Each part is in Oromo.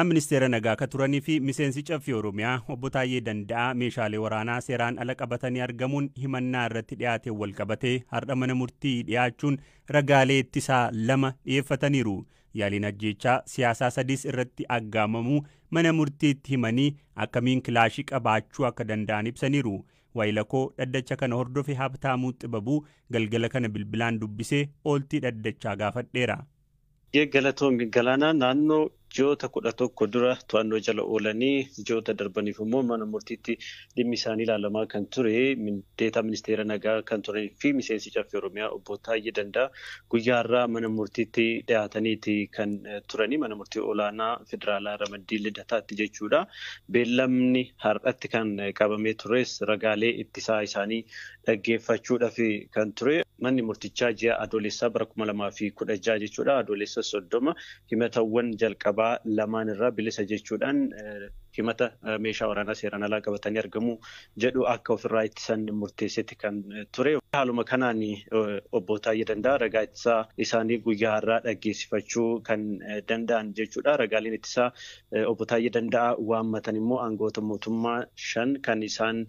Ministeera nagaa akka turanii fi miseensi Caffee Oromiyaa obbo Taayyee Danda'aa meeshaalee waraanaa seeraan ala qabatanii argamuun himannaa irratti dhiyaate wal qabatee har'a mana murtii dhiyaachuun ragaalee ittisaa lama dhiyeeffataniiru. Yaaliin ajjeechaa siyaasaa sadiis irratti aggaamamuu mana murtiitti himanii akkamiin kilaashii qabaachuu akka danda'an ibsaniiru. Waayilakoo dhaddacha kana hordofe Habtaamuu Xibabuu galgala kana bilbilaan dubbisee ooltii dhaddachaa gaafadheera. Galatoomii Galaanaa naannoo ji'oota 11 dura to'annoo jala oolanii ji'oota darbaniif immoo mana murtiitti dhimmi isaanii ilaalamaa kan ture deetaa ministeera nagaa kan turanii fi miseensi Caffee Oromiyaa obbo Taayyee Danda'aa guyyaa har'aa mana murtiitti dhiyaataniiti kan turanii mana murtii olaanaa federaalaa ramaddii Lidataatti jechuudha. Beellamni har'atti kan qabamee tures ragaalee ittisaa isaanii dhaggeeffachuudhaaf kan ture. Manni murtichaa ji'a Adoolessaa bara 2016 jechuudha. Adoolessa 30 himatawwan jalqabaa lamaan irraa bilisa jechuudhaan himata meeshaa waraanaa seeraan alaa qabatanii argamu jedhu akka ofirraa ittisan murteessetti kan ture. Haaluma kanaan obbo Taayyee Danda'aa ragaa ittisaa isaanii guyyaa har'aa dhaggeessifachuu kan danda'an jechuudha. Ragaaleen ittisaa obbo Taayyee Danda'aa waammatan immoo aangoota mootummaa 5 kan isaan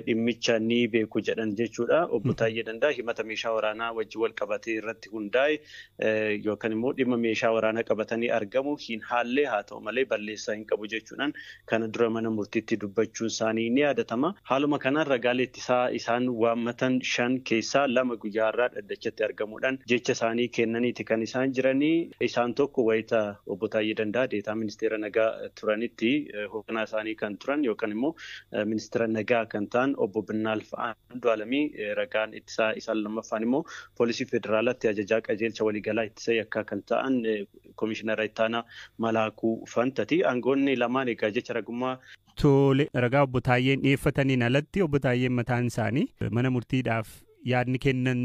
dhimmicha ni beeku jedhan jechuudha. Obbo Taayyee Danda'aa himata meeshaa waraanaa wajjin wal qabatee irratti hundaa'e yookaan immoo dhimma meeshaa waraanaa qabatanii argamu hin haallee haa ta'u malee balleessaa hin qabu jechuudhaan kana dura mana murtiitti dubbachuun isaanii ni yaadatama. Haaluma kanaan ragaalee ittisaa isaan waammatan 5 keessaa 2 guyyaa har'aa dhaddachatti argamuudhaan jecha isaanii kennaniiti kan isaan jiranii. Isaan tokko wayita obbo Taayyee Danda'aa deetaa ministeera nagaa turanitti hoogganaa isaanii kan turan yookaan immoo ministeera nagaa kan ta'an obbo Binnaalf Andu'aalamii ragaan ittisaa isaan lammaffaan immoo poolisii federaalaatti ajajaa qajeelcha waliigalaa ittisa yakkaa kan ta'an komishinara ittaanaa Malaakuu Fantati. Aangoonni lamaan egaa jecha ragummaa Tole, ragaa obbo Taayyeen dhiyeeffataniin alatti obbo Taayyeen mataan isaanii mana murtiidhaaf yaadni kennan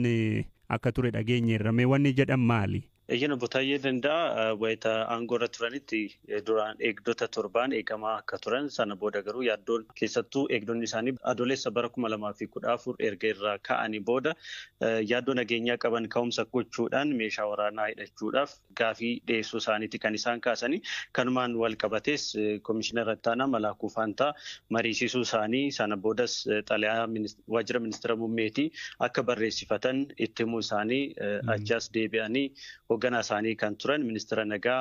akka ture dhageenyeerra. Mee wanni jedhan maali? Eeyyan obbo Taayyee Danda'aa wayita aangoo irra turanitti duraan eegdota 7 eegamaa akka turan sana booda garuu yaaddoon keessattuu eegdonni isaanii adoolessa bara 2014 erga irraa ka'anii booda yaaddoo nageenyaa qaban ka'umsa gochuudhaan meeshaa waraanaa hidhachuudhaaf gaafii dhiyeessuu isaaniiti kan isaan kaasanii. Kanumaan wal qabatees komishinara ittaanaa Malaakuu Faantaa mariisisuu isaanii sana boodas xalayaa waajjira ministeera muummeetii akka barreessifatan itti himuu isaanii achaas deebi'anii hoogganaa isaanii kan turan ministeera nagaa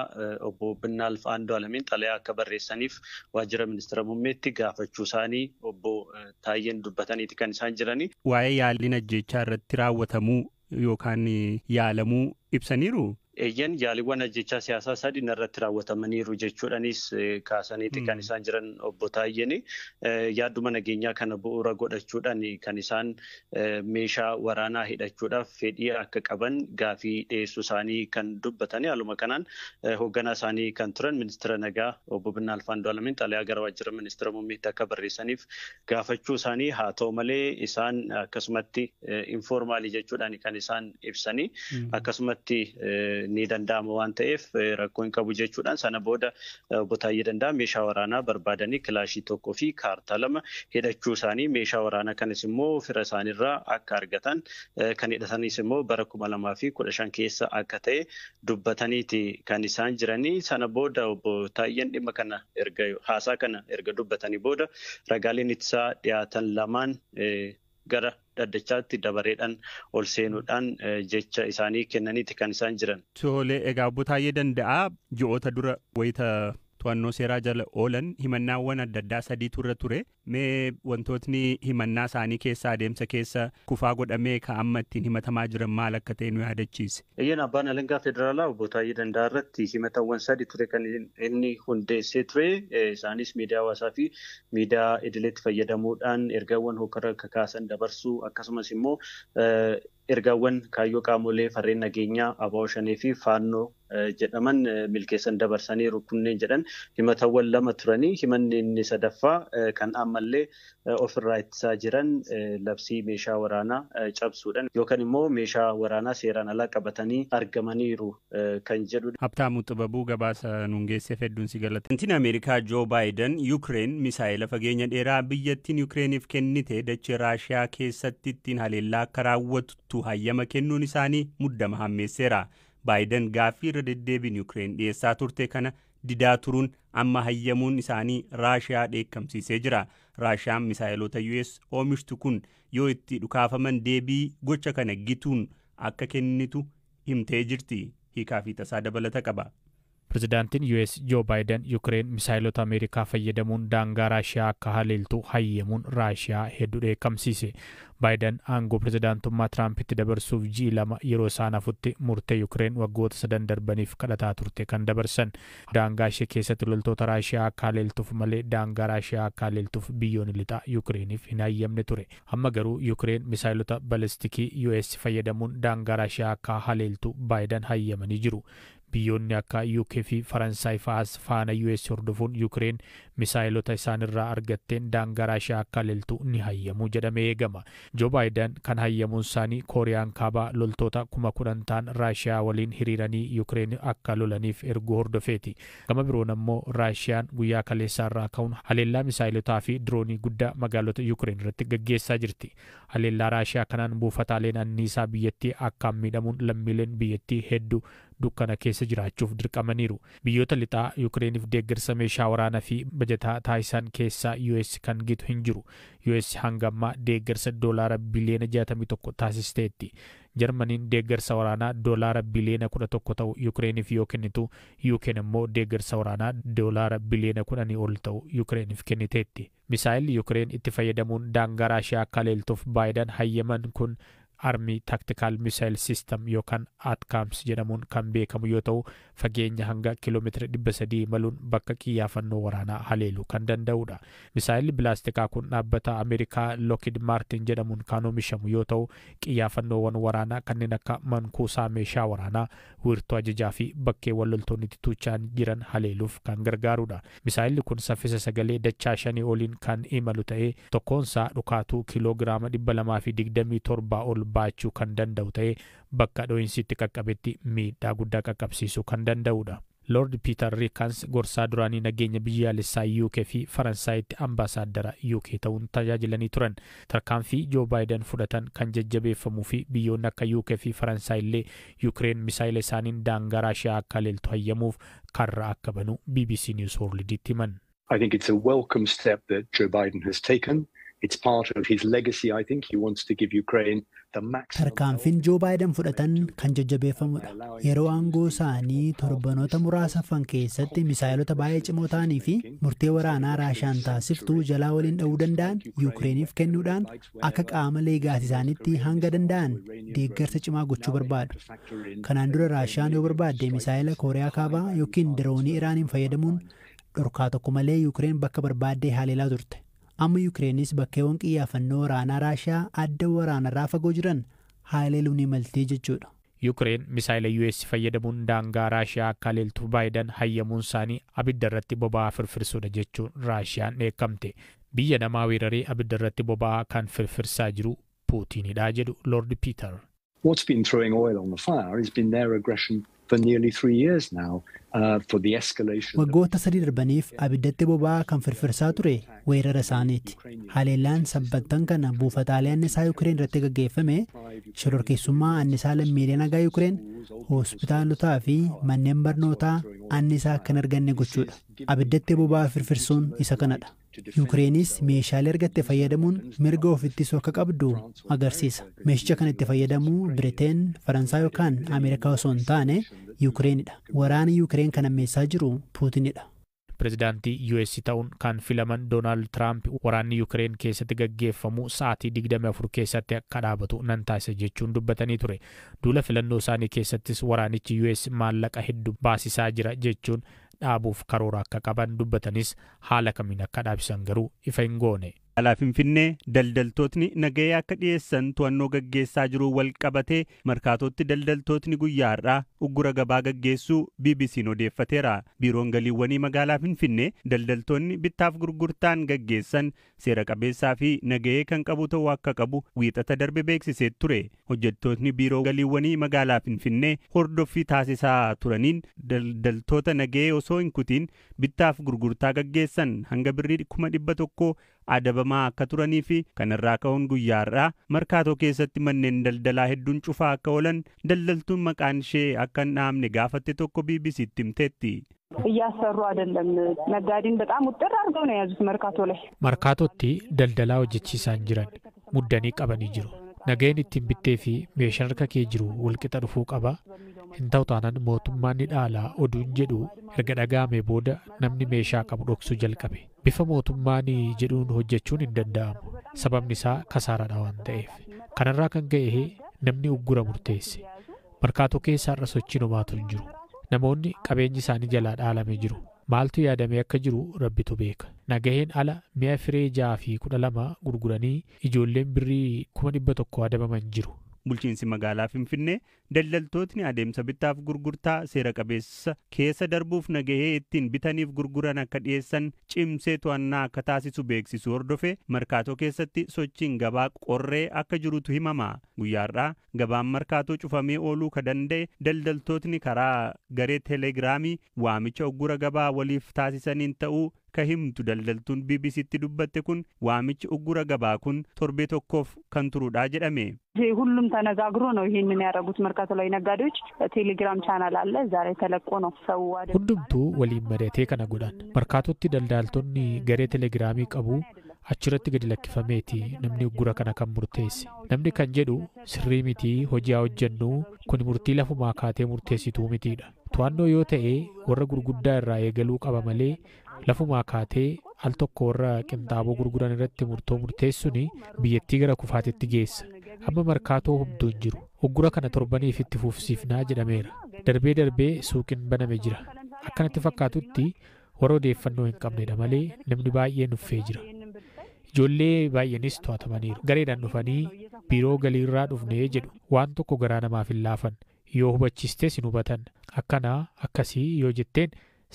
obbo Binnaalf Andu'aalamiin xalayaa akka barreessaniif waajjira ministeera muummeetti gaafachuu isaanii obbo Taayyeen dubbataniiti kan isaan jiranii. Waa'ee yaaliin ajjeechaa irratti raawwatamuu yookaan yaalamuu ibsaniiru? Eeyyan yaaliiwwan ajjechaa siyaasaa sadii irratti raawwatamaniiru jechuudhaanis kaasaniiti kan isaan jiran obbo Taayyeen. Yaadduma nageenyaa kana bu'uura godhachuudhaan kan isaan meeshaa waraanaa hidhachuudhaaf fedhii akka qaban gaafii dhiyeessuu isaanii kan dubbatanii. Haaluma kanaan hoogganaa isaanii kan turan ministeera nagaa obbo Binnaalf Andu'aalamiin xalayaa gara waajjira ministeera muummeetti akka barreessaniif gaafachuu isaanii haa ta'u malee isaan akkasumatti informaalii jechuudhaan kan isaan ibsanii akkasumatti ni danda'ama waan ta'eef rakkoo hin qabu jechuudhaan sana booda obbo Taayyee Danda'aa meeshaa waraanaa barbaadanii kilaashii 1 fi kaartaa 2 hidhachuu isaanii meeshaa waraanaa kanas immoo fira isaaniirraa akka argatan kan hidhatanis immoo bara 2015 keessa akka ta'e dubbataniiti kan isaan jiranii. Sana booda obbo Taayyeen dhimma kana erga haasaa kana erga dubbatanii booda ragaaleen ittisaa dhiyaatan lamaan gara dhaddachaatti dabareedhaan ol seenuudhaan jecha isaanii kennaniiti kan isaan jiran. Tole, egaa obbo Taayyee Danda'aa ji'oota dura wayita to'annoo seeraa jala oolan himannaawwan adda addaa sadiitu irra ture. Mee wantootni himannaa isaanii keessa adeemsa keessa kufaa godhamee ka amma ittiin himatamaa jiran maal akka ta'e nu yaadachiise. Eeyyan abbaan alangaa federaalaa obbo Taayyee Danda'aa irratti himatawwan 3 ture kan inni hundeessee ture. Isaanis miidiyaa hawaasaa fi miidiyaa idileetti fayyadamuudhaan ergaawwan hokkara kakaasan dabarsuu akkasumas immoo ergaawwan kaayyoo qaamolee farreen nageenyaa ABO Shanee fi Faannoo jedhaman milkeessan dabarsaniiru kunneen jedhan himatawwan 2 turanii. Himanni inni sadaffaa kan ammallee ofirraa ittisaa jiran labsii meeshaa waraanaa cabsuudhaan yookaan immoo meeshaa waraanaa seeraan alaa qabatanii argamaniiru kan jedhu. Habtaamuu Xibabuu gabaasa nuun geesseef hedduun si galata. Pireezidaantiin Ameerikaa Joo Baayiden Yukireen misaa'ila fageenya dheeraa biyyattiin Yukireeniif kennite dachee Raashiyaa keessatti ittiin haleellaa akka raawwattu hayyama kennuun isaanii muddama hammeesseera. Baayiden gaaffii irra deddeebiin Yukireen dhiyeessaa turte kana Didaa turuun amma hayyamuun isaanii Raashiyaa dheekkamsiisee jira. Raashiyaan misaa'eloota US oomishtu kun yoo itti dhukaafaman deebii gocha kana gituun akka kennitu himtee jirti. Hiikaa fi tasaa dabalata qaba. Pirezidaantiin US Joo Baayiden Yukireen misaayilota Ameerikaa fayyadamuun daangaa Raashiyaa akka haleeltu hayyamuun Raashiyaa hedduu dheekkamsiise. Baayiden aangoo pirezidaantummaa Tiraampitti dabarsuuf ji'i 2 yeroo isaan hafutti murtee Yukireen waggoota 3 darbaniif kadhataa turte kan dabarsan. Daangaa ishee keessatti loltoota Raashiyaa akka haleeltuuf malee daangaa Raashiyaa akka haleeltuuf biyyoonni lixaa Yukireeniif hin hayyamne ture. Amma garuu Yukireen misaayilota balistikii US fayyadamuun daangaa Raashiyaa akka haleeltu Baayiden hayyamanii jiru. Biyyoonni akka UK fi Faransaay fa'aas faana US hordofuun Yukireen misaayilota isaanirraa argatteen daangaa Raashiyaa akka haleeltu ni hayyamu jedhamee eegama. Joo Baayiden kan hayyamuun isaanii Kooriyaan Kaabaa loltoota 10,000 ta'an Raashiyaa waliin hiriiranii Yukireen akka lolaniif erguu hordofeeti. Gama biroon ammoo Raashiyaan guyyaa kaleessaarraa ka'uun haleellaa misaayilotaa fi diroonii guddaa magaalota Yukireen irratti gaggeessaa jirti. Haleellaa Raashiyaa kanaan buufataaleen anniisaa biyyattii akkaan miidhamuun lammiileen biyyattii hedduu dukkana keessa jiraachuuf dirqamaniiru. Biyyoota lixaa Yukireeniif deeggarsa meeshaa waraanaa fi bajataa taasisan keessaa US kan gitu hin jiru. US hanga ammaa deeggarsa doolaara biliyoona 61 taasisteetti. Jarmaniin deeggarsa waraanaa doolaara biliyoona 11 ta'u Yukireeniif yoo kennitu, UK'n immoo deeggarsa waraanaa doolaara biliyoona 10 ol ta'u Yukireeniif kenniteetti. Misaayilli Yukireen itti fayyadamuun daangaa Raashiyaa akka haleeltuuf Baayiden hayyaman kun Army Tactical Missile System yookaan ATACMS jedhamuun kan beekamu yoo ta'u, fageenya hanga kiiloomeetira 300 imaluun bakka qiyyaafannoo waraanaa haleeluu kan danda'udha. Misaayilli bilaastikaa kun dhaabbata Ameerikaa Lockheed Martin jedhamuun kan oomishamu yoo ta'u, qiyyaafannoowwan waraanaa kanneen akka mankuusaa meeshaa waraanaa, wiirtuu ajajaa fi bakkeewwan loltoonni itti tuucha'an jiran haleeluuf kan gargaarudha. Misaayilli kun saffisa sagalee dachaa 5 oliin kan imalu ta'ee, tokkoonsaa dhukaatuu kiiloogiraama 227 ol baachuu kan danda'u ta'ee, bakka dho'iinsi itti qaqqabetti miidhaa guddaa qaqqabsiisuu kan danda'udha. Lord Peter Rickans gorsaa duraanii nageenya biyyaalessaa UK fi Faransaayitti ambaasaaddara UK ta'uun tajaajilanii turan. Tarkaanfii Joo Baayiden fudhatan kan jajjabeeffamuu fi biyyoonni akka UK fi Faransaay illee Yukireen misaayila isaaniin daangaa Raashiyaa akka haleeltu hayyamuuf karra akka banu BBC News Worlditti himan. I think it's a welcome step that Joe Biden has taken. It's part of his legacy, I think. He wants to give Ukraine the maximum. Tarkaanfiin Joo Baayiden fudhatan kan jajjabeeffamudha. Yeroo aangoo isaanii torbanoota muraasa hafan keessatti misaayilota baay'ee cimoo ta'anii fi murtee waraanaa Raashiyaan taasiftuu jalaa waliin dha'uu danda'an Yukireeniif kennuudhaan akka qaama legacy isaaniitti hanga danda'an deeggarsa cimaa gochuu barbaadu. Kanaan dura Raashiyaan yoo barbaadde misaayila Kooriyaa Kaabaa yookiin diroonii Iraaniin fayyadamuun dhorkaa tokko malee Yukireen bakka barbaaddee haleelaa turte. Amma Yukireenis bakkeewwan qiyyaafannoo waraanaa Raashiyaa adda waraanarraa fagoo jiran haleeluu ni maltee jechuudha. Yukireen misaayila US fayyadamuun daangaa Raashiyaa akka haleeltu Baayiden hayyamuun isaanii abidda irratti boba'aa firfirsuudha jechuun Raashiyaan dheekkamte. Biyya namaa weeraree abidda irratti boba'aa kan firfirsaa jiru Puutiinidha jedhu Lord Peter. What's been throwing oil on the fire has been their aggression for nearly 3 years now, for the escalation. Waggoota 3 darbaniif abiddatti boba'aa kan firfirsaa ture weerara isaaniiti. Haleellaan sabbattan kana buufataalee annisaa Yukireen irratti gaggeeffame shororkeessummaa annisaa lammiilee nagaa Yukireen, hospitaalotaa fi manneen barnootaa annisaa akka hin arganne gochuudha. Abiddatti boba'aa firfirsuun isa kanadha. Yukireenis meeshaalee argatte fayyadamuun mirga of ittisuu akka qabdu agarsiisa. Meeshicha kan itti fayyadamuu Biriteen, Faransaay yookaan Ameerikaa osoo hin taane Yukireenidha. Waraana Yukireen kan ammeessaa jiru Puutinidha. Pirezidaantii US ta'uun kan filaman Doonaald Tiraamp waraanni Yukireen keessatti gaggeeffamu sa'aatii 24 keessatti akka dhaabatu nan taasisa jechuun dubbatanii ture. Duula filannoo isaanii keessattis waraanichi US maallaqa hedduu baasisaa jira jechuun dhaabuuf karoora akka qaban dubbatanis, haala kamiin akka dhaabsisan garuu ifa hin goone. Magaalaa Finfinnee daldaltootni nagahee akka dhiyeessan to'annoo gaggeessaa jiru wal qabatee markaatootti daldaltootni guyyaa har'aa uggura gabaa gaggeessuu BBC'n odeeffateera. Biiroon galiiwwanii magaalaa Finfinnee daldaltoonni bittaaf gurgurtaan gaggeessan seera qabeessaa fi nagahee kan qabu ta'uu akka qabu wiixata darbe beeksisee ture. Hojjettootni biiroo galiiwwanii magaalaa Finfinnee hordoffii taasisaa turaniin daldaltoota nagahee osoo hin kutiin bittaaf gurgurtaa gaggeessan hanga birrii 100,000 adabamaa akka turanii fi kanarraa ka'uun guyyaa har'aa Markaatoo keessatti manneen daldalaa hedduun cufaa akka oolan daldaltuun maqaan ishee akka hin dhahamne gaafatte tokko BBCtti himteetti. እያሰሩ አይደለም። ነጋዴን በጣም ውጥር አድርገው ነው የያዙት መርካቶ ላይ። Markaatootti daldalaa hojjechiisaan jiran muddanii qabanii jiru. Nagaheen ittiin bittee fi meeshaan harka kee jiru walqixa dhufuu qaba. Hin ta'u taanaan mootummaan ni dhaala oduun jedhu erga dhaga'ame booda namni meeshaa qabu dhoksuu jalqabe. Bifa mootummaan jedhuun hojjechuun hin danda'amu. Sababni isaa kasaaraadha waan ta'eef. Kanarraa kan ka'e namni uggura murteesse. Markaatoo keessa har'a sochiin homaatu hin jiru. Namoonni qabeenyi isaanii jalaa dhaalamee jiru. Maaltu yaadamee akka jiru rabbitu beeka. Nagaheen ala mi'a firee 6 fi 12 gurguranii ijoolleen birrii 100,000 adabaman jiru. Bulchiinsi magaalaa Finfinnee daldaltootni adeemsa bittaaf gurgurtaa seera qabeessa keessa darbuuf nagahee ittiin bitaniif gurguran akka dhiyeessan cimsee to'annaa akka taasisu beeksisu hordofee Markaatoo keessatti sochiin gabaa qorree akka jirutu himama. Guyyaarraa gabaan Markaatoo cufamee ooluu ka danda'e daldaltootni karaa garee teelegiraamii waamicha uggura gabaa waliif taasisaniin ta'uu ka himtu daldaltuun BBCtti dubbatte kun waamichi uggura gabaa kun torbee tokkoof kan turudha jedhame. ሁሉም ተነጋግሮ ነው ይሄንን ያደረጉት። መርካቶ ላይ ነጋዴዎች ቴሌግራም ቻናል አለ፣ እዛ ላይ ተለቆ ነው ሰው Hundumtuu waliin mari'atee kana godhan. Markaatootti daldaltoonni garee telegiraamii qabu achirratti gadi lakkifameeti namni uggura kana kan murteesse. Namni kan jedhu sirrii mitii hojii haa hojjennu kun murtii lafumaa kaatee murteessituu mitiidha. To'annoo yoo ta'e warra gurguddaa irraa eegaluu qaba malee lafumaa kaatee al tokko warra qinxaaboo gurguran irratti murtoo murteessuun biyyattii gara kufaatitti geessa. Amma Markaatoo humtuu hin jiru. Uggura kana torbaniif itti fufsiifnaa jedhameera. Darbee darbee suuqiin baname jira. Akkanatti fakkaatutti warra odeeffannoo hin qabnedha malee namni baay'een nuffee jira. Ijoollee baay'eenis to'atamaniiru. Gareedhaan dhufanii biiroo galiirraa dhufnee jedhu. Waan tokko garaa namaaf hin laafan. Yoo hubachiistes hin hubatan. Akkanaa akkasii yoo jetteen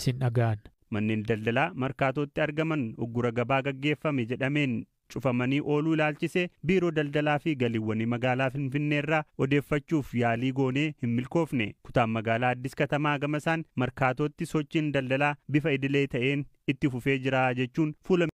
sin dhaga'an. Manneen daldalaa Markaatootti argaman uggura gabaa gaggeeffame jedhameen cufamanii ooluu ilaalchise biiroo daldalaa fi galiiwwanii magaalaa Finfinneerraa odeeffachuuf yaalii goonee hin milkoofne. Kutaan magaalaa Addis Katamaa gamasaan Markaatootti sochiin daldalaa bifa idilee ta'een itti fufee jira jechuun fuula